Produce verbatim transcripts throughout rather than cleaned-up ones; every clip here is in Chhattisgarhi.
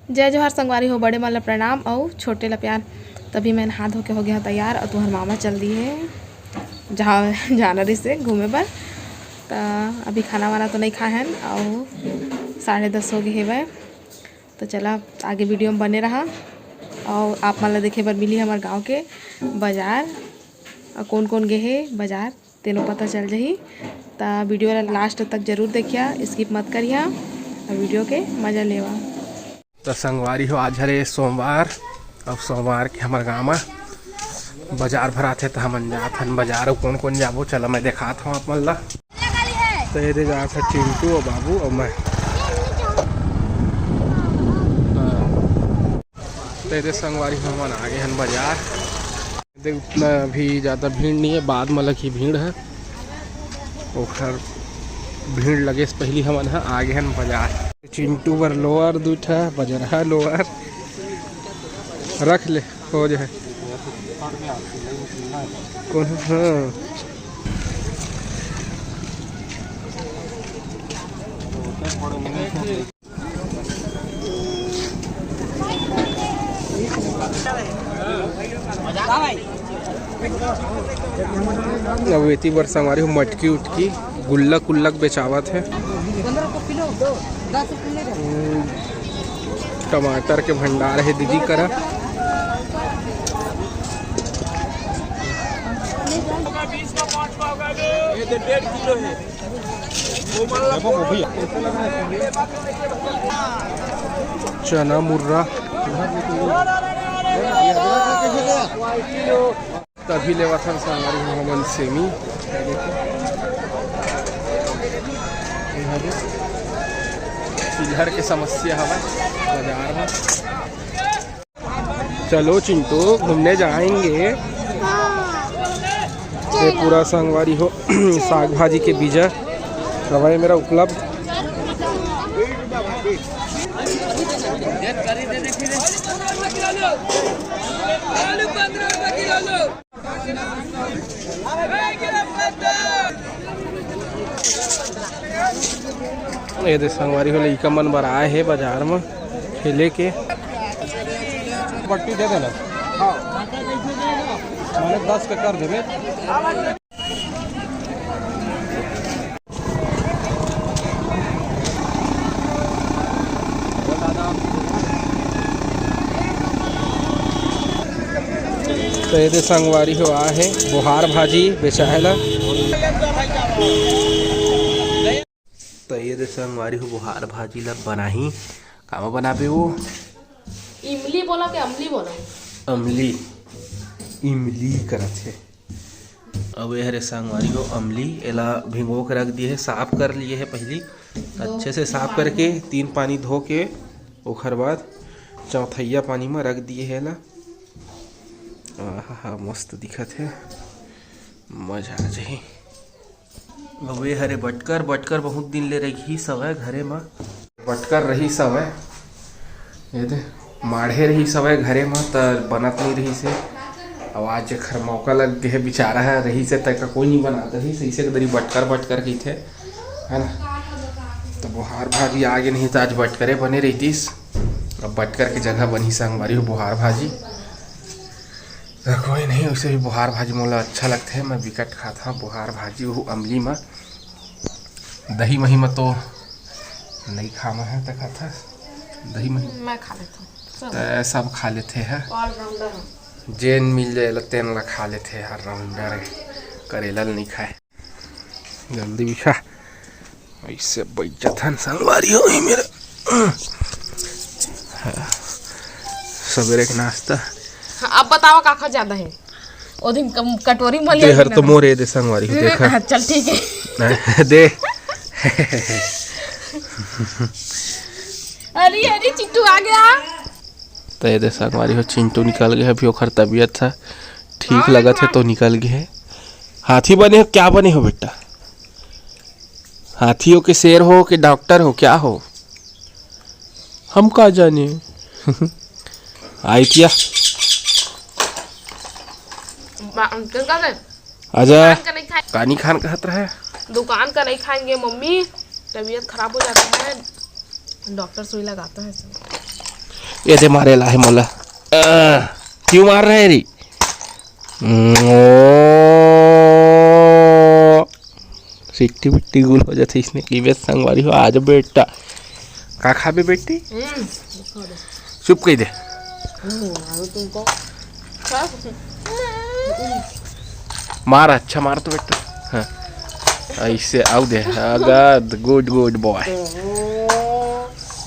जय जोहार संगवारी हो, बड़े मन ला प्रणाम अउ छोटे ला प्यार। तभी मैं नहा धो के हो गया तैयार अउ तुम्हार मामा चल दी है जहाँ जाना रहिसे घूमे बर। त अभी खाना वाना तो नहीं खाए हन अउ साढ़े दस हो गए हेवय। तो चला आगे वीडियो में बने रहा अउ आप मन ला देखे बर मिली हमर गाँव के बाजार अउ कौन कौन गे हे बाजार। तेनो पता चल जाही। त वीडियो ला लास्ट तक जरूर देखिया, स्किप मत करिया अउ वीडियो के मजा लेवा। त संगवारी हो, आज हरे सोमवार, अब सोमवार के हमर गाँव म बाजार भराथे, त हमन जात हन बाजार। अउ कौन कौन जाबो, चला मैं देखात हूँ आप मन ला। त एदे जात हे चिंटू अउ बाबू अउ मैं। हाँ। त एदे संगवारी हो, हमन आगे हन बाजार। देख, उतना अभी ज़्यादा भीड़ नहीं है, बाद में लगी भीड़ है। ओखर भीड़ लगे से पहली हमन ह आगे हन बाजार। चिंटू बर लोअर दू ठा, बजरहा लोअर रख ले, हो जाए। कौन? हाँ। अब एती बर संगवारी हो मटकी उटकी गुल्लक उल्लक बेचावत हे। हम्म, टमाटर के भंडार हे दीदी करा। चना मुर्रा। तभी लेवत हन संगवारी हो हमन सेमी। चिल्हर के समस्या हवय बाजार में। चलो चिंटू, घूमने जाएंगे। ये पूरा संगवारी हो साग भाजी के बीजा हवय मेरा उपलब्ध। ये दे संगवारी हो, लइका मन बर आए हे बाजार म खेले के। पट्टी दे देना। हाँ। मैंने दस के कर देबे। तो ये दे संगवारी हो, आ हे बोहार भाजी बेचाए ला। तो ये दे संगवारी हो, बोहार भाजी ला बनाही। कामा बनाबे वो? इमली बोला के अमली बोला? अमली, इमली करत हे। अब ये हरे संगवारी हो अमली, एला भिंगो के रख दिए हे, साफ कर लिए हे पहली, अच्छे से साफ करके तीन पानी धो के ओखर बाद चौथैया पानी में रख दिए हे एला। आहा, मस्त दिखत हे, मजा आ जाही। अउ ये हरे बटकर, बटकर बहुत दिन ले रहिस हवय घरे म। बटकर रहिस हवय, ये दे, माढ़े रहिस हवय घरे म, त बनत नइ रहिस हे। अउ आज एखर मौका लग गे हे, बिचारा ह रहिस हे, तैका कोई नइ बनात रहिस, अइसे के दरी बटकर, बटकर कहिथे, है ना? त बोहार भाजी आगे नहीं, त आज बटकरे बने रहितिस। अब बटकर के जगह बनही संगवारी हो बोहार भाजी। त कोई नहीं, वैसे भी बोहार भाजी मोला अच्छा लगथे, मैं बिकट खाथंव बोहार भाजी, वो अमली म। दही मही म तो नइ खावंव, त खाथस दही मही। मैं खा लेथंव सब। त सब खा लेथे ह। All rounder हूँ। जेन मिल जाए ला तेन ला खा लेथे, all rounder हे। करेला ल नइ खाए। जल्दी बिछा। ऐसे बैठ जाथन संगवारी हो ही मेरा। हाँ। सवेरे के नाश्ता। हाँ, अब बतावा काखर ज्यादा हे? ओ दिन कम-, कटोरी म ले तेहर तो मोरे दे संगवारी हो, देखा। हाँ, चल ठीक हे। दे। अरे, अरे, चिट्टू आ गया। त ये दे संगवारी हो, चिंटू निकल गे हे, अभी ओखर तबीयत ह ठीक लगत हे तो निकल गे हे। हाथी बने हो, क्या बने हो बेटा? हाथी हो के शेर हो के डॉक्टर हो, क्या हो? हम का जाने। आई किया। बा-, अंकल का है? आजा। दुकान का नहीं खाए-, कानी खान कहत रहे। दुकान का नहीं खाएंगे मम्मी, तबीयत खराब हो जाता है, डॉक्टर सुई लगाता है। ये दे मारे ला हे मोला। आ, क्यों मार रहा है रे? ओ, सिट्टी बिट्टी गुल हो जाथे इसने। की बे संगवारी हो, आज बेटा का खाबे बेटी? चुप कही दे। मार, अच्छा मार तो बेटा। हाँ, ऐसे आओ दे। अगद, good, good boy।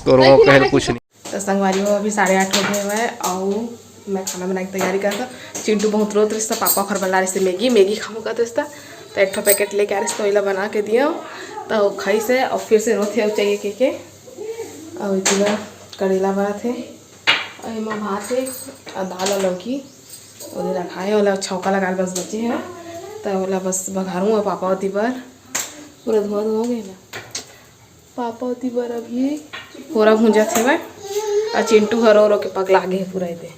तोर वो कहल कुछ नहीं। तो संगवारी हो, अभी साढ़े आठ हो गए हुए हैं और मैं खाना बनाए के तैयारी करत हूँ। चिंटू बहुत रोत रहिस, पापा ओखर बर ला रहिस मैगी, मैगी खाहूँ कहत रहिस, तो एक ठो पैकेट लेके आ रहिस, तो ओला बना के दिया, तो खाइस हे और फिर से रोत हे और चाहिए के के। और इतना करेला बनत हे और एमा भात हे और दाल और लौकी ओदे रखाए, ओला छौका लगा बस बचे हे, तो ओला बस बघारूँ और पापा ओती बर पूरा धुआं धुआं हो गया ना। पापा ओती बर अभी होरा भूंजत हेवय, अउ चिंटू ह रो रो के पगला गे हे पूरा एदे।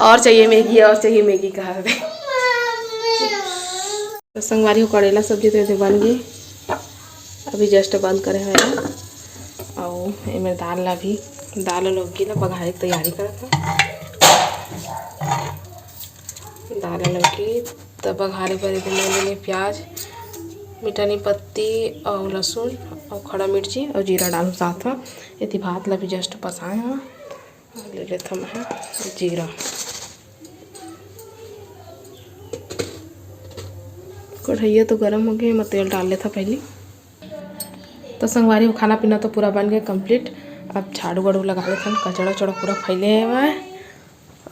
और चाहिए मैगी, और चाहिए मैगी कहा थे। तो संगवारी हो, करेला सब्जी तो एदे बन गे, अभी just बंद करे हवे। अउ एमे दाल ला भी, दाल अउ लौकी ला बघारे के तैयारी करत हन। दाल अउ लौकी त बघारे बर एदे मैं लेने प्याज, मिठानी पत्ती अउ लहसुन अउ खड़ा मिर्ची अउ जीरा डालूँ साथ म। एती भात ला भी just पसाए हवं। ले लेथव मैं जीरा। कढ़ैया तो गरम हो गए, मैं तेल डाल लेथव पहली। तो संगवारी हो, खाना पीना तो पूरा बन गए complete। अब झाड़ू वाड़ू लगा लेथन, कचड़ा उचड़ा पूरा फैले हवय।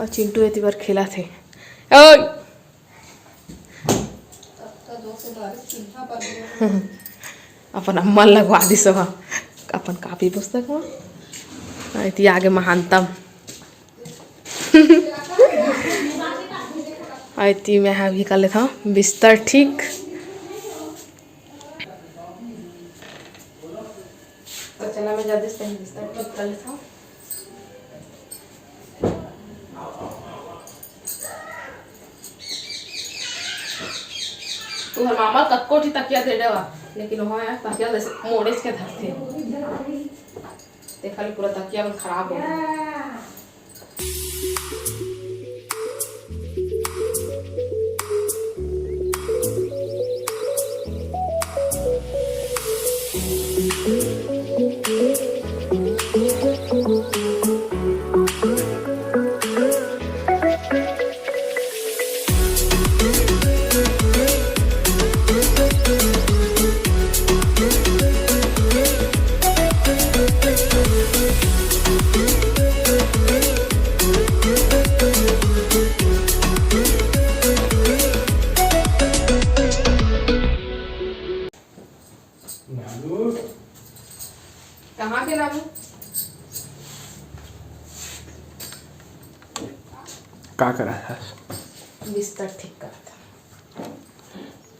और चिंटू एती बर खेलत हे। ओए! अपन अम्मा लगवा दिस हव, अपन कापी पुस्तक म। एती आगे महानतम। एती मैं हा भी कर लेथव बिस्तर ठीक। तो चला, मैं जल्दी से बिस्तर ठीक कर लेथव। तुहर मामा कतको ठी तकिया दे देवा, लेकिन वहाँ यार तकिया जैसे मोड़ेच के धरथे। देखा ले पूरा तकिया मन खराब हो गए। कहाँ के नानू? का करा था? बिस्तर ठीक करा था।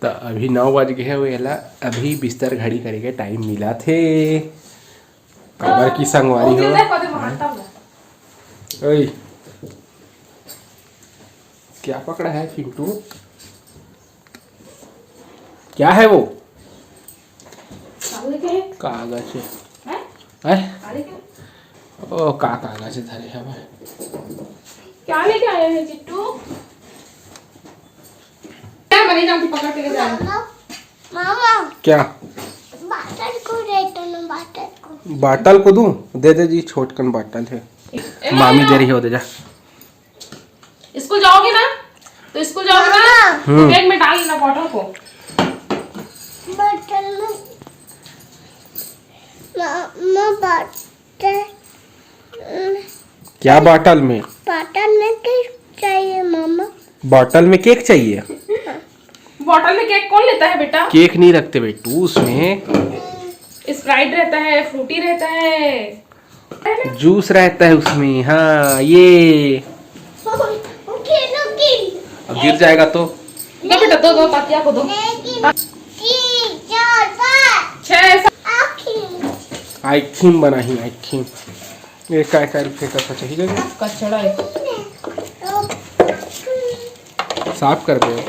त अभी नौ बज गए हे, एला अभी बिस्तर घड़ी करे के टाइम मिला थे। काबर की संगवारी हो। ओए, क्या पकड़ा है चिंटू? क्या है वो? कागज है। हैं? हैं? ओ, का कागज है धरे हवे? क्या लेके आए हैं चिट्टू? क्या बने जाती पकड़ के ले जाए? मामा, मामा। क्या? बाटल को दे दो ना, बाटल को। बाटल को दूं? दे दे जी, छोटकन बाटल है। ए, मामी दे रही हो, दे जा। स्कूल जाओगे ना, तो स्कूल जाओगे ना, तो बैग में डाल लेना बॉटल को। बॉटल में, मामा, बॉटल में। क्या बॉटल में? बॉटल में केक चाहिए मामा। बॉटल में केक चाहिए? बॉटल में केक कौन लेता है बेटा? केक नहीं रखते बेटू उसमें। स्प्राइट रहता है, फ्रूटी रहता है। जूस रहता है उसमें। हाँ, ये। अब गिर जाएगा तो। दो बेटा, दो, दो, तकिया को दो। छह, सात। आइखिम बनाही, आइखिम। ये काय काय रुपये का था, चाहिए क्या? कचड़ा है। साफ कर दे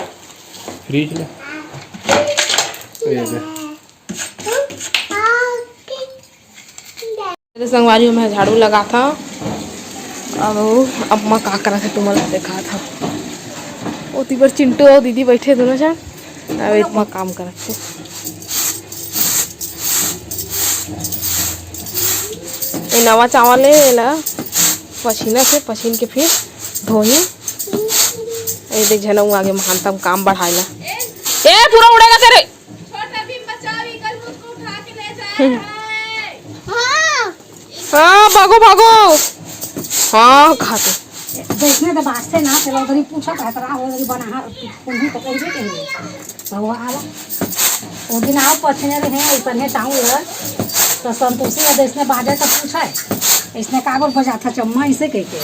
फ्रिज में। ये दे। तो संगवारी हो, मैं झाड़ू लगात हव। अब अम्मा का करत हे, तुमन ला देखात हव। ओती बर चिंटू अउ दीदी बइठे दोनों झन, अब एमा काम करत हे। ए नवा चावल ए, एला पसीना से पसीन के फिर धोही। ए देख झन, आगे महानतम काम बढ़ाए ला। ए, पूरा उड़ेगा तेरे। छोटा भीम बचाओ, ईगल मुझको उठा के ले जाए। हाँ। हाँ, भागो, भागो। हाँ, खाते। जइसने तो बात से ना, चलो उधर ही पूछा था, तरा हो उधर ही बना, हाँ, तुम भी तो कहिए के लिए। तो वो आवा। वो दिन आओ पछने रहे, इतने टाउन लग। तो संतोषी का जइसने बाजे तो पूछा है, इसने काबर बजा था चम्मा, इसे कह के।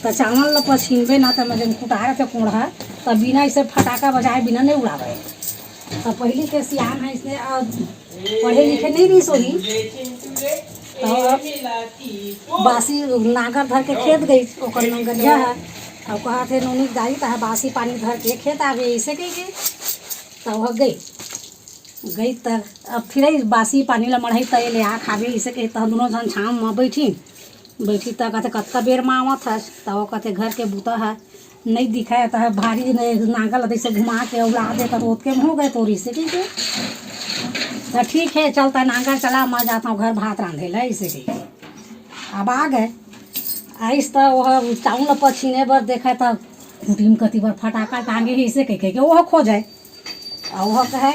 तो चावल लो पछिनबे ना, तो मैं जन कुटार के कोढ़ा, तो बिना इसे फटाका बजाए बिना नहीं उड़ावे। तो पहली के सियान है, इसने अब पढ़े लिखे नहीं रही सोही। तो बासी नांगर धर के खेत गई, ओकर नंगरिया है। अब कहा थे नोनी दाई, तहा बासी पानी धर के खेत आवे, ऐसे कह के। तब वह गई, गई तब अब फिर बासी पानी ला मढ़ई तय ले आ खाबे, ऐसे कह। तब दोनों जन छाम में बैठी, बैठी तब कहते, "कतका बेर में आवत हस?" तब वो कहते, "घर के बूता है, नहीं दिखाए, तह भारी नहीं, नांगल अदे से घुमा के उला दे, तो ओतके में हो गए तोरी से, ठीक है।" तो ठीक है, चलता नांगल चला, मैं जाता हूँ घर भात रांधे ला, इसे ठीक है। अब आ गए, आइस तो वह चाउल पछीने बर देखा, तो कुटीम कति बर फटाका टांगे ही, इसे कह के वो खोजे। और वह कहे,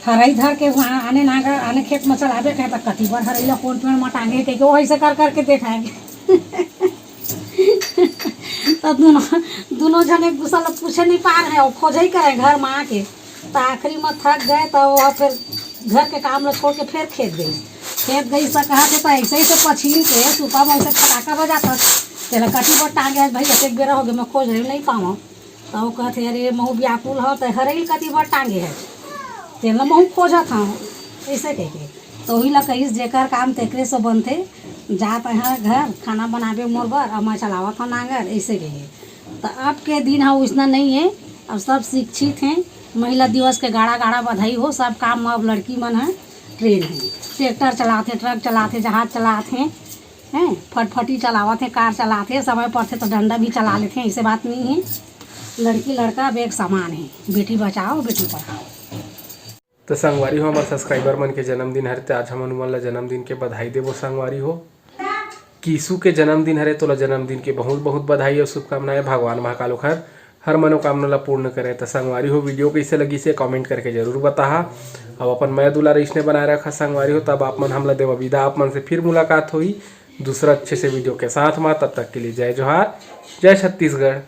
हरई धर के वहाँ आने नांगर, आने खेत में चलाबे कहे, तो कति बर हरई ला कौन पेड़ में टांगे, कह के वो ऐसे कर करके देखाए। तो दोनों, दोनों जन एक दूसरा ला पूछे नहीं पा रहे, और खोजे ही करे घर में आके। तो आखिरी में थक गए, तो वह फिर घर के काम ला छोड़ के फिर खेत गई। खेत गई से कहा थे, तो ऐसे ही से पछीन के सुपा में ऐसे फटाका बजाता, तेला कति बर टांगे है भाई, एक बेरा हो गया, मैं खोज रही नहीं पावा। तो वो कहते, "अरे, महू व्याकुल हो, तो हरई कति बर टांगे है, तेला महू खोजत हूँ," ऐसे कह के। तो वही ला कहिस, "जेकर काम तेकरे से बनथे, जात है घर, खाना बनाबे मोर बर, और मैं चलावत हूँ नांगर," ऐसे कह के। तो अब के दिन हा उसना नहीं है, अब सब शिक्षित हैं। महिला दिवस के गाड़ा गाड़ा बधाई हो। सब काम में अब लड़की मन है ट्रेन है, ट्रैक्टर चलाते, ट्रक चलाते, जहाज चलाते हैं, फटफटी चलावत हैं, कार चलाते हैं, समय पड़ते तो डंडा भी चला लेते हैं, ऐसे बात नहीं है। लड़की लड़का अब एक समान है, बेटी बचाओ, बेटी पढ़ाओ। तो संगवारी हो, हमर सब्सक्राइबर मन के जन्मदिन हरे, ते आज हमन उमन ला जन्मदिन के बधाई देबो संगवारी हो। कीसू के जन्मदिन हरे, तोला जन्मदिन के बहुत बहुत बधाई और शुभकामनाएं। भगवान महाकाल ओखर हर मनोकामना ला पूर्ण करे। तो संगवारी हो, वीडियो कैसे लगी से कमेंट करके जरूर बताहा। अब अपन मया दुलार इसने बनाए रखा संगवारी हो। तब आप मन हमला देवा विदा, आप मन से फिर मुलाकात होई दूसरा अच्छे से वीडियो के साथ मा। तब तक के लिए जय जोहार, जय छत्तीसगढ़।